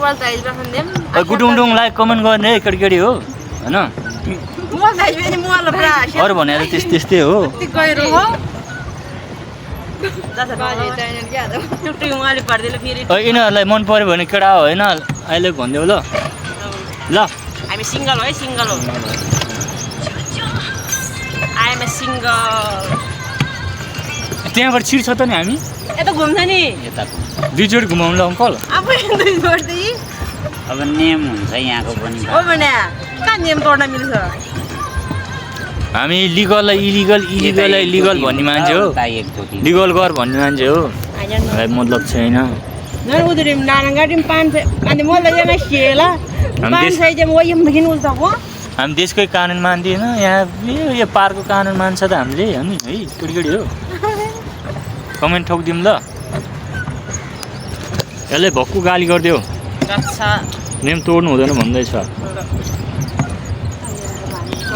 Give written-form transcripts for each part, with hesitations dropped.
mobile दाइज राख्न them गुडुङडुङलाई comment गर्ने है केटी हो हैन मोबाइल दाइज पनि मोबाइल पुरा अरु भनेर त्यस्तै हो त्यति गइरो हो जसो बाजे चाहिन के हात टुकटुक उहाँले पर्दिले फेरि यिनीहरूलाई मन पर्यो भने केटा हो हैन अहिले भनिदेऊ ल ल हामी सिंगल हो है सिंगल हो आई एम ए सिंगल त्यहाँबाट छिर्छ त नि हामी यता घुम्छ नि यता दुईचोटि घुमाउनु ल अङ्कल अब दुई जोड्दै अब नेम हुन्छ यहाँको पनि हो भने कहाँ नियम तोड्न मिल्छ हामी लिगललाई इलिगललाई लिगल भन्ने मान्छे हो लिगल गर भन्ने मान्छे हो हामीलाई मतलब छैन नन उधर नारायणगढ में 500 अनि मलाई यहाँ सिएला 500 जम वही मखिन उल्टा हो हामी देशकै कानुन मान्दैन यहाँ यो पारको कानुन मान्छ त हामीले हामी है केटी हो कमेन्ट ठोक्दिउँ ल यसले भक्कु गाली गरिदियो अच्छा नेम तोड्नु हुँदैन भन्दैछ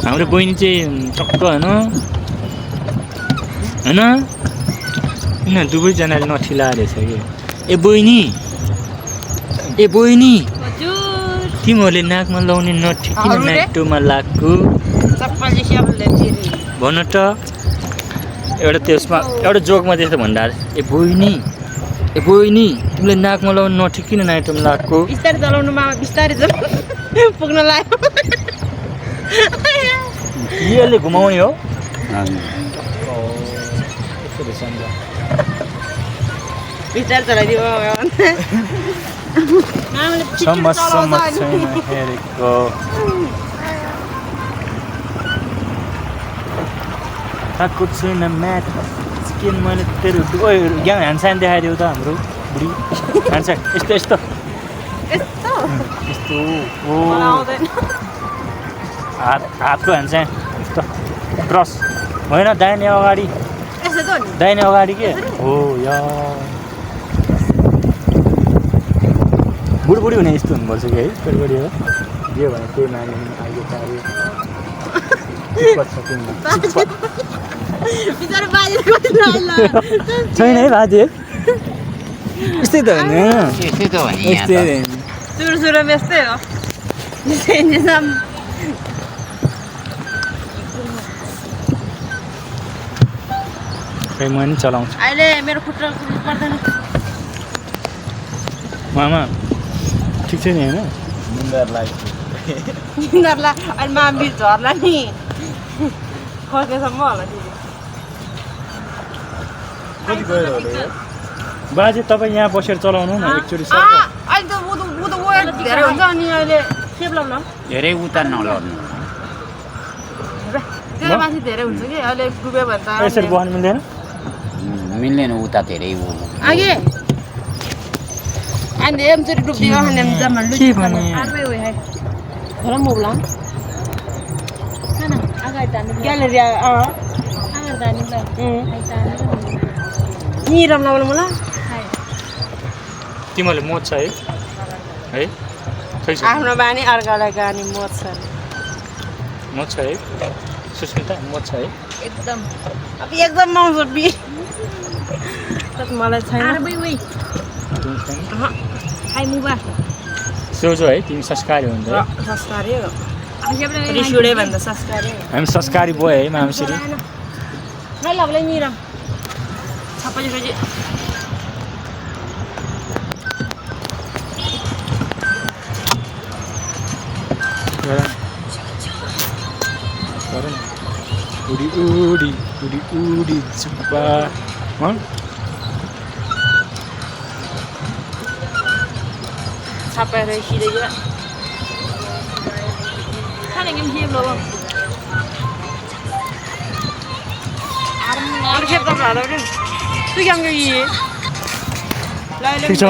हाम्रो बहिनी चाहिँ टक्क हैन यिनीहरू दुवैजनाले नठिलाएर छ कि ए बहिनी हजुर तिमीहरूले नाकमा लाउने नठी किन नाइटोमा लाग्को चप्पल जैसी अब ले फेरि भन त एउटा त्यसमा एउटा जोकमा त्यस्तो भन्दा ए बहिनी तिमीले नाकमा लाउने नठी किन नाइटोमा लाग्को बिस्तारै चलाउनु मा बिस्तारै पुग्न लाग्यो यसले घुमाउने हो बिस्तारै चलाइदियो समस्या छैन हेरेको आएको छैन म्याट स्किन मैले तेरो यहाँ ह्यान्डसाइन देखाइदियो त हाम्रो बुढी ह्यान्डसाइन यस्तो ओ हातको ह्यान्डसाइन यस्तो क्रस होइन दाहिने अगाडि के हो यार बुढी हुने यस्तो हुनुपर्छ कि है केटी हो जे भने त्यही माने अहिले छैन है बाजे यस्तै त होइन सुरुमा यस्तै हो खै म नि चलाउँछु अहिले मेरो खुट्टा पर्दैन मामा ठिक छ नि होइन निन्दरला अनि मामी झर्ला नि खोज्नेसम्म होला बाजे तपाईँ यहाँ बसेर चलाउनु न एकचोटि अहिले त ऊ त वेट धेरै हुन्छ अनि अहिले सेप लाउन धेरै उता नलड्नु त्यो माथि धेरै हुन्छ कि अहिले डुब्यो भने त यसरी बस्नु मिल्दैन उता धेरै आगे अनि एमचोरी डुब्दियो अनि जम्मा के भने आफै हो है होला मोबला खाना अगाडि जानु ग्यालेरी अगाडि जानु ल नि राम्रो मलाई तिमीहरूले मोज छ है आफ्नो बानी अर्कालाई गानी मोज छ मोज छ है सुस्मिता मोज छ है एकदम अब एकदम माउँछ बि मलाई छैन सोझो है तिमी संस्कारी हुन्छ है संस्कारी हो रिस उडे भन्दा संस्कारी हो हामी संस्कारी भयो है मामसिरी ल लबले निरम छपले खोजी उडी जुब्बा छापेर सिधै गयो खाने गेम गेम लो अरे खेप त भालो रे तु गेम गयो ये ठिक छ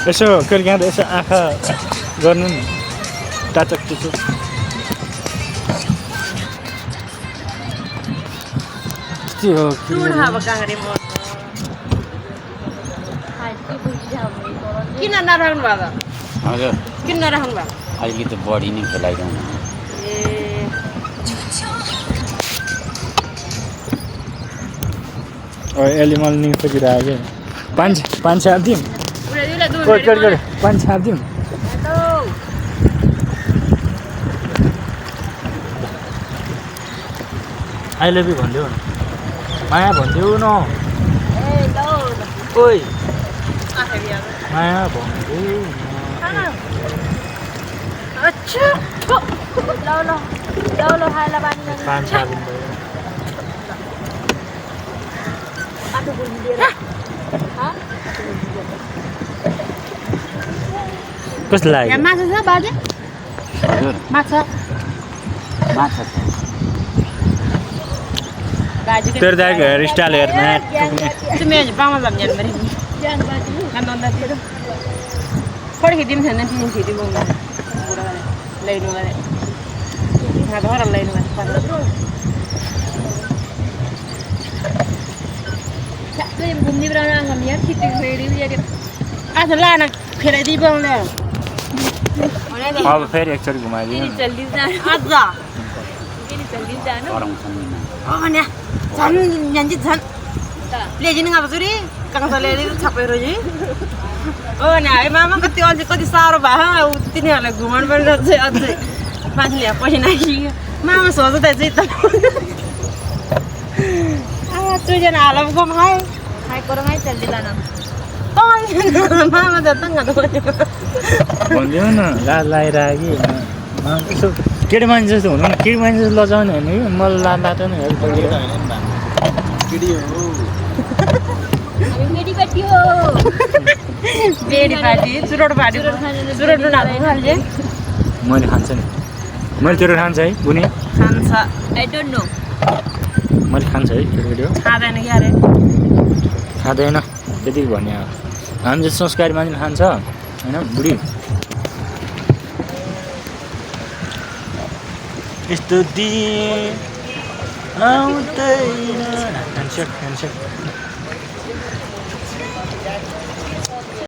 यसो कहिले यहाँ यसो आँखा गर्नु नि टाचक टुचुक के हो किन नराख्नु भएको हजुर किन नराख्नु भएको अलिकति बढी नै खेलाइरहनु एलिमल नि खोजिरहेको पाँच हाल्थ्यौँ केटी पानी छापिदिउँ आई लभ यु भनिदेऊ न माया भनिदेऊ न ओइ माया भनिदेऊ अच्छा लो खाइला पानी पानी छापिदिनु भयो आटो बोल्नु दिएर कस्तो लाग्यो यहाँ माछा छ बाजे हजुर माछा माछा छ बाजेको तेरो दाइको हेयर स्टाइल हेर्न itu meja paman lam nyan mari जान बाजी kan nonda tiro kor hidim than nan tin hidim ngonga pura lainu ngare na dora lainu ngare pan तो ये घूमने बनाना हम यार ठीक ठीक रेडी हो जाके asa la na khera di bang le अब फेरि एकचोटि घुमाइदिनु ये जल्दी जाना aza ये जल्दी जाना कराउँछन् oh nya jan nyanji jan le jini ngapa suri kang sa le di chapai ro ji oh nya ai mama kati alje kati saro ba ha tini hala घुमन पनि रहछ अझै मान्छेले पछि नाइ मामा सोच्दा चाहिँ त आ तुजना हालम कम हाय हाय करो हाय जल्दी जाना मामा जता नगयो भनिदेऊ न लाज लागिरह्यो कि यसो केटी मान्छे जस्तो हुनु केटी मान्छे जस्तो लजाउने होइन कि मलाई लाज लाग्दैन हेल्प अभी मेरी बेटी हो बेडी पार्टी चुरोट पार्टी चुरोट नाल्नु खाल्जे मैले खान्छ नि मैले तेरो खान्छ है बुनी खान्छ आई डोन्ट नो मैले खान्छ है तेरो भिडियो खाँदैन कि अरे खाँदैन त्यति भन्ने अब हामी चाहिँ संस्कारी मान्छेले खान्छ होइन बुढी यस्तो दिन आउँदैन ह्यान्डसेक